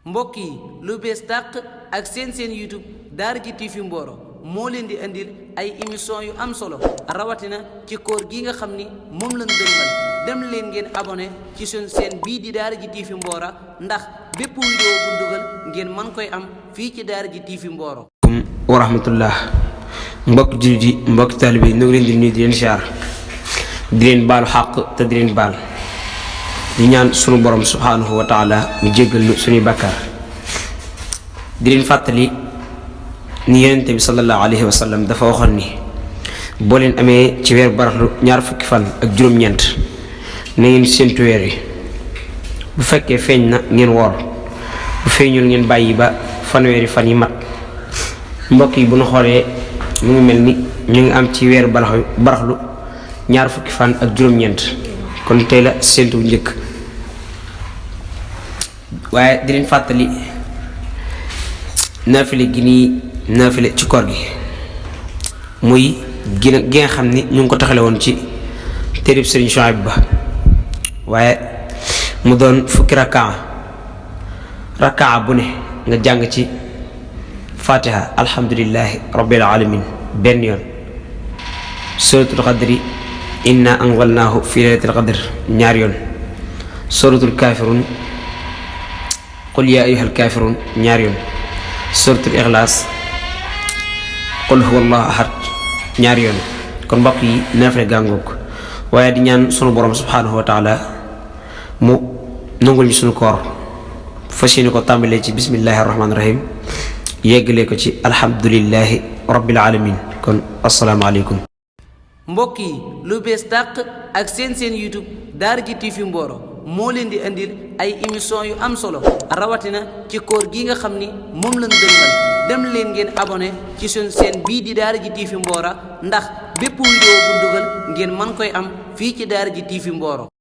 mbokk yi lu bees tàq ak seen YouTube Daaraji TV Mboro moo leen di andil ay émission yu am solo rawatina ci koor gi nga xam ni moom lañ dëgmal dem leen ngeen abonné ci suñ chaîne bii di Daaraji TV Mboro ndax bépp vidéo bu dugal ngeen mën koy am fii ci Daaraji TV Mboro. wa rahmatullah mbokk jullit yi mbokk taalibe yi ñu ngi leen di nuyu di leen siyaar di leen baalu xàq te di leen baal di ñaan sunu borom subhanahu wa taala mu jéggal nu suñuy bàkkaar di leen fàttali ni yonente bi sallallahu alayhi wa sallam dafa waxoon ni boo leen amee ci weer baraxlu ñaar fukki fan ak juróom-ñeent na ngeen séentu weer wi bu fekkee feeñ na ngeen woor bu feeñul ngeen bàyyi ba fanweeri fan yi mat mbokk yi bu ñu xoolee mu ngi mel ni ñu ngi am ci weer baraxlu ñaar fukki fan ak juróom-ñeent kon tey la séentu bu njëkk waaye di leen fàttali naafile gi nii naafile ci koor gi muy gi nga xam ni ñu ngi ko taxale woon ci téereb Sëriñ Suhayb ba waaye mu doon fukki rakaa bu ne nga jàng ci fatiha alhamdulillahi rabbil alamin benn yoon suratul qadri inna anzalnahu fi laylatil qadr ñaar yoon suratul kafirun qul ya ayyuhal kafirun ñaar yoon suratul ikhlas qul huwallahu ahad ñaar yoon kon mbokk yi naafile gàngoog waaye di ñaan sunu borom subhanahu wa taala mu nangul ñu sunu koor fas yéene ko tàmbalee ci bismillahi rahmaani rahim yeggalee ko ci alhamdulillahi rabbil alamin kon asalaamaaleykum. mbokk yi lu bees tàq ak seen YouTube Daaraji TV Mboro moo leen di andil ay émission yu am solo rawatina ci koor gi nga xam ni moom lañ dëgmal dem leen ngeen abonné ci suñ chaîne bii di Daaraji TV Mboro ndax bépp vidéo bu dugal ngeen mën koy am fii ci Daaraji TV Mboro.